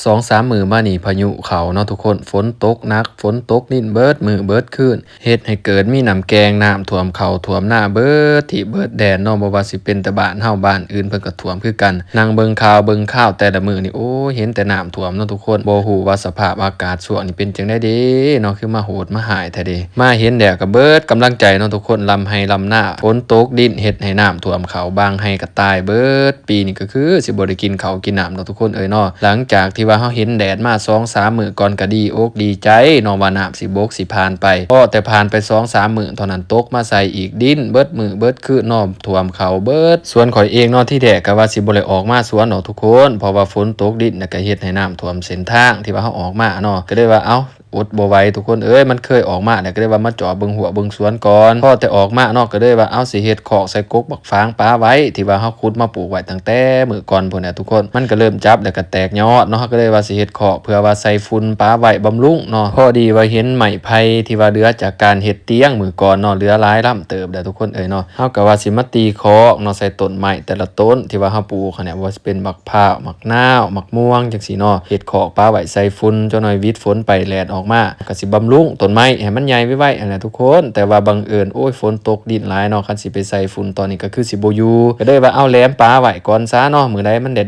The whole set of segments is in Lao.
ສອງສາມມື້ມານີ້ພາຍຸເຂົ້າເນາະທຸກຄົນ, ຝົນຕົກໜັກ ຝົນຕົກລິນເບິດມື້ເບິດຄືນ ເຮັດໃຫ້ເກີດມີນ້ຳແກ່ງ ນ້ຳຖ້ວມເຂົ້າຖ້ວມນາເບິດທີ່ເບິດແດນເນາະ. ບໍ່ວ່າຊິເປັນແຕ່ບ້ານເຮົາ ບ້ານອື່ນເພິ່ນກໍຖ້ວມຄືກັນ. ນັ່ງເບິ່ງຂ່າວເບິ່ງຄາວແຕ່ລະມື້ນີ້ ໂອ້ຍ ເຫັນແຕ່ນ້ຳຖ້ວມເນາະທຸກຄົນ. ບໍ່ຮູ້ວ່າສະພາບອາກາດຊ່ວງນີ້ເປັນຈັ່ງໃດເດເນາະ, ຄືມາໂຫດມາຮ້າຍແທ້ເດ. ມາເຫັນແລ້ວກໍເບິດກຳລັງໃຈເນາະທຸກຄົນ, ລຳໄຮ່ລຳນາ ຝົນຕົກລິນເຮັດໃຫ້ນ້ຳຖ້ວມເຂົ້າ ບາງໄຮ່ກໍຕາຍເບິດ. ປີນີ້ກໍຄືຊິບໍ່ໄດ້ກິນເຂົ້າກິນນ້ຳເນາະທຸກຄົນເອີຍເນາະ. ຫຼັງຈາກທີ່ວ່າເຮົາເຫັນແດດມາສອງສາມມື້ກ່ອນ ກໍດີອົກດີໃຈເນາະ ວ່ານ້ຳຊິບົກຊິຜ່ານໄປ. ພໍແຕ່ຜ່ານໄປສອງສາມມື້ເທົ່ານັ້ນ ຕົກມາໃສ່ອີກ ລິນເບິດມື້ເບິດຄືນເນາະ, ຖ້ວມເຂົ້າເບິດ. ສ່ວນຂ້ອຍເອງເນາະ ທີແລກກໍວ່າຊິບໍ່ໄດ້ອອກມາສວນດອກທຸກຄົນ, ເພາະວ່າຝົນຕົກລິນ ແລ້ວກໍເຮັດໃຫ້ນ້ຳຖ້ວມເສັ້ນທາງທີ່ວ່າເຮົາອອກມາເນາະ. ກໍເລີຍວ່າ ເອົ້າ ອົດບໍ່ໄຫວທຸກຄົນເອີຍ, ມັນເຄີຍອອກມາແລ້ວ ກໍເລີຍວ່າມາຈອບເບິ່ງຮົ້ວເບິ່ງສວນກ່ອນ. ພໍແຕ່ອອກມາເນາະ ກໍເລີຍວ່າ ເອົາ ຊິເຮັດຄອກໃສ່ກົກບັກຟາງປາໄວ້ ທີ່ວ່າເຮົາຂຸດມາປູກໄວ້ຕັ້ງແຕ່ມື້ກ່ອນພຸ້ນແຫຼະທຸກຄົນ. ມັນກໍເລີ່ມຈັບແລ້ວກໍແຕກຍອດເນາະ, ເຮົາກໍເລີຍວ່າຊິເຮັດຄອກເພື່ອວ່າໃສ່ຝຸ່ນປາໄວ້ບຳລຸງເນາະ. ພໍດີວ່າເຫັນໄມ້ໄຜ່ທີ່ວ່າເຫຼືອຈາກການເຮັດຕຽງມື້ກ່ອນເນາະ ເຫຼືອຫຼາຍລຳເຕີບແລ້ວທຸກຄົນເອີຍເນາະ, ເຮົາກໍວ່າຊິມາຕີຄອກເນາະ ໃສ່ຕົ້ນໄມ້ແຕ່ລະຕົ້ນທີ່ວ່າເຮົາປູກຫັ້ນແຫຼະ, ບໍ່ວ່າຊິເປັນບັກ ພ້າວ ໝາກນາວ ໝາກມ່ວງ ຈັ່ງຊີ້ເນາະ. ເຮັດຄອກປະໄວ້ໃສ່ຝຸ່ນ ຈັກໜ່ອຍຫວິດຝົນໄປແດດອອກມາ ກໍຊິບຳລຸງຕົ້ນໄມ້ໃຫ້ມັນໃຫຍ່ໄວໆຫັ້ນແຫຼະທຸກຄົນ. ແຕ່ວ່າບັງເອີນ ໂອ້ຍ ຝົນຕົກລິນຫຼາຍເນາະ, ຄັນຊິໄປໃສ່ຝຸ່ນຕອນນີ້ກໍຄືຊິບໍ່ຢູ່, ກໍເລີຍວ່າ ເອົາ ແຫຼມປະໄວ້ກ່ອນຊະເນາະ, ມື້ໃດມັນແດ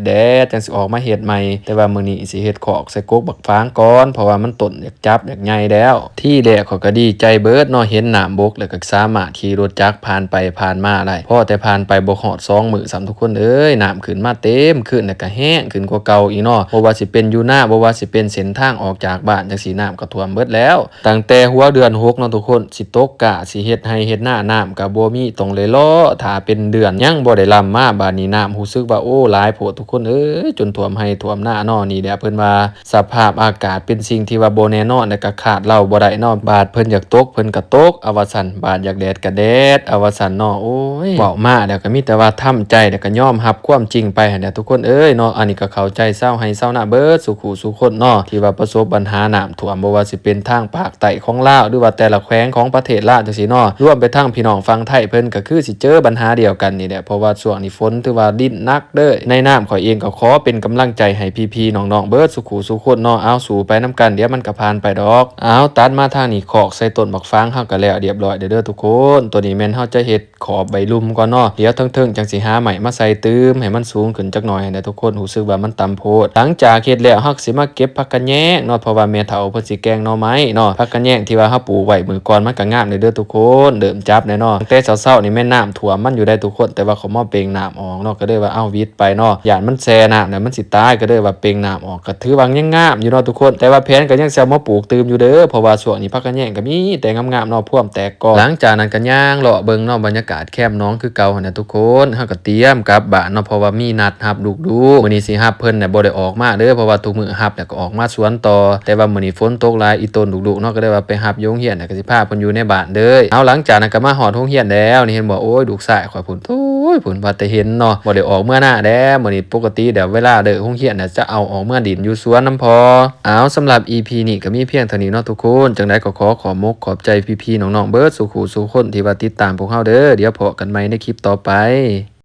ດໆ ຈັ່ງຊິອອກມາເຮັດໃໝ່. ແຕ່ວ່າມື້ນີ້ຊິເຮັດຄອກໃສ່ກົກບັກຟາງກ່ອນ ເພາະວ່າມັນຕົ້ນຢາກຈັບຢາກໃຫຍ່ແລ້ວ. ທີແລກຂ້ອຍກໍດີໃຈເບີດເນາະ, ເຫັນນ້ຳບົກແລ້ວກໍສາມາດຂີ່ລົດຈັກຜ່ານໄປຜ່ານມາໄດ້. ພໍແຕ່ຜ່ານໄປບໍ່ຮອດສອງມື້ຊ້ຳ ທຸກຄົນເອີຍ, ນ້ຳຂຶ້ນມາເຕັມຄືນ ແລ້ວກໍແຮງຂຶ້ນກວ່າເກົ່າອີກເນາະ. ບໍ່ວ່າຊິເປັນຢູ່ນາ, ບໍ່ວ່າຊິເປັນເສັ້ນທາງອອກຈາກບ້ານ ຈັ່ງຊີ້ ນ້ຳກໍຖ້ວມເບິດແລ້ວ. ຕັ້ງແຕ່ຫົວເດືອນຫົກເນາະທຸກຄົນ, ຊິຕົກກ້າ ຊິເຮັດໄຮ່ເຮັດນາ ນ້ຳກໍບໍ່ມີ, ຕ້ອງໄດ້ລໍຖ້າເປັນເດືອນ ຍັງບໍ່ໄດ້ລຳມາ. ບາດນີ້ນ້ຳຮູ້ສຶກວ່າ ໂອ້ ຫຼາຍໂພດທຸກຄົນເອີຍ, ຈົນຖ້ວມໄຮ່ຖ້ວມນາເນາະ. ນີ້ແຫຼະເພິ່ນວ່າ ສະພາບອາກາດເປັນສິ່ງທີ່ວ່າບໍ່ແນ່ນອນ ແລະກໍຄາດເດົາບໍ່ໄດ້ເນາະ, ບາດເພິ່ນຢາກຕົກເພິ່ນກໍຕົກ ເອົາວ່າຊັ້ນ, ບາດຢາກແດດກໍແດດ ເອົາວ່າຊັ້ນເນາະ. ໂອ້ຍ ເວົ້າມາແລ້ວກໍມີແຕ່ວ່າທຳໃຈ ແລ້ວກໍຍອມຮັບຄວາມຈິງໄປຫັ້ນແຫຼະທຸກຄົນເອີຍເນາະ. ອັນນີ້ກໍເຂົ້າໃຈຊາວໄຮ່ຊາວນາເບິດສູ່ຄູ່ສູ່ຄົນເນາະ ທີ່ວ່າປະສົບບັນຫານ້ຳຖ້ວມ, ບໍ່ວ່າຊິເປັນທາງພາກໃຕ້ຂອງລາວ ຫຼືວ່າແຕ່ລະແຂວງຂອງປະເທດລາວຈັ່ງຊີ້ເນາະ, ລວມໄປທັງພີ່ນ້ອງຝັ່ງໄທເພິ່ນກໍຄືຊິເຈີບັນຫາດຽວກັນນີ້ແຫຼະ. ເພາະວ່າຊ່ວງນີ້ຝົນຖືວ່າລິນໜັກ ເດີ ໃນນາມຂ້ອຍເອງກໍຂໍເປັນກຳລັງໃຈໃຫ້ພີ່ໆນ້ອງໆເບິດສູ່ຄູ່ສູ່ຄົນເນາະ. ເອົາ ສູ້ໄປນຳກັນ, ດຽວມັນກໍຜ່ານໄປດອກ. ເອົາ ຕັດມາທາງນີ້ ຄອກໃສ່ຕົ້ນບັກຟາງເຮົາກໍແລ້ວລຽບລ້ອຍເດີທຸກຄົນ. ໂຕນີ້ແມ່ນເຮົາຈະເຮັດຂອບໃບລຸ່ມກ່ອນເນາະ, ດຽວເທິງໆຈັ່ງຊິຫາໄມ້ມາໃສ່ຕື່ມ ໃຫ້ມັນສູງຂຶ້ນຈັກໜ່ອຍຫັ້ນແຫຼະທຸກຄົນ, ຮູ້ສຶກວ່າມັນຕ່ຳໂພດ. ຫຼັງຈາກເຮັດແລ້ວ ເຮົາກໍຊິມາເກັບຜັກກະແຍງເນາະ, ເພາະວ່າແມ່ເຖົ້າເພິ່ນຊິແກງໜໍ່ໄມ້ເນາະ. ຜັກກະແຍງທີ່ວ່າເຮົາປູກໄວ້ມື້ກ່ອນ ມັນກໍງາມແລ້ວເດີທຸກຄົນ, ເລີ່ມຈັບແລ້ວເນາະ. ຕັ້ງແຕ່ເຊົ້າໆນີ້ແມ່ນນ້ຳຖ້ວມມັນຢູ່ໄດ໋ທຸກຄົນ, ແຕ່ວ່າຂ້ອຍມາເປັ່ງນ້ຳ ອອກເນາະ, ກໍເລີຍວ່າ ເອົາ ຫວິດໄປເນາະ, ຢ້ານມັນແຊ່ນ້ຳແລ້ວມັນຊິຕາຍ, ກໍເລີຍວ່າເປັ່ງນ້ຳອອກ. ກໍຖືວ່າຍັງງາມຢູ່ເນາະທຸກຄົນ, ແຕ່ວ່າແຜນກໍຍັງຊິເອົາມາປູກຕື່ມຢູ່ເດີ, ເພາະວ່າຊ່ວງນີ້ຜັກກະແຍງກໍມີແຕ່ງາມໆເນາະ, ພວມແຕກກໍ. ຫຼັງຈາກນັ້ນກໍຍ່າງເລາະເບິ່ງເນາະ ບັນຍາກາດແຄມໜອງຄືເກົ່າຫັ້ນນະທຸກຄົນ. ເຮົາກໍຕຽມກັບບ້ານເນາະ, ເພາະວ່າມີນັດຮັບລູກໆ, ມື້ນີ້ຊິຮັບເພິ່ນນະ ບໍ່ໄດ້ອອກມາເດີ, ເພາະວ່າທຸກມື້ຮັບແລ້ວກໍອອກມາສວນຕໍ່, ແຕ່ວ່າມື້ນີ້ຝົນຕົກຫຼາຍ ອີ່ຕົນລູກໆເນາະ, ກໍເລີຍວ່າໄປຮັບຢູ່ໂຮງຮຽນ ແລ້ວກໍຊິພາເພິ່ນຢູ່ໃນບ້ານເລີຍ. ເອົາ ຫຼັງຈາກນັ້ນກໍມາຮອດໂຮງຮຽນແລ້ວ, ນີ້ເຫັນບໍ່, ໂອ້ຍ ລູກຊາຍ ພຸ້ນ ໂອ້ຍ ພຸ້ນ ວ່າແຕ່ເຫັນເນາະ, ບໍ່ໄດ້ອອກເມືອໜ້າແດ່. ມື້ນີ້ປົກກະຕິແລ້ວ ເວລາເລີກໂຮງຮຽນນະ ຈະເອົາອອກເມືອຫຼິ້ນຢູ່ສວນນຳພໍ່. ເອົາ ສຳລັບອີພີນີ້ກໍມີພຽງເທົ່ານີ້ເນາະທຸກຄົນ. ຈັ່ງໃດກໍຂໍຂອບມົກຂອບໃຈພີ່ໆນ້ອງໆເບິດສູ່ຄູ່ສູ່ຄົນທີ່ວ່າຕິດຕາມພວກເຮົາເດີ. ດຽວພໍ້ກັນໃໝ່ໃນຄລິບຕໍ່ໄປ.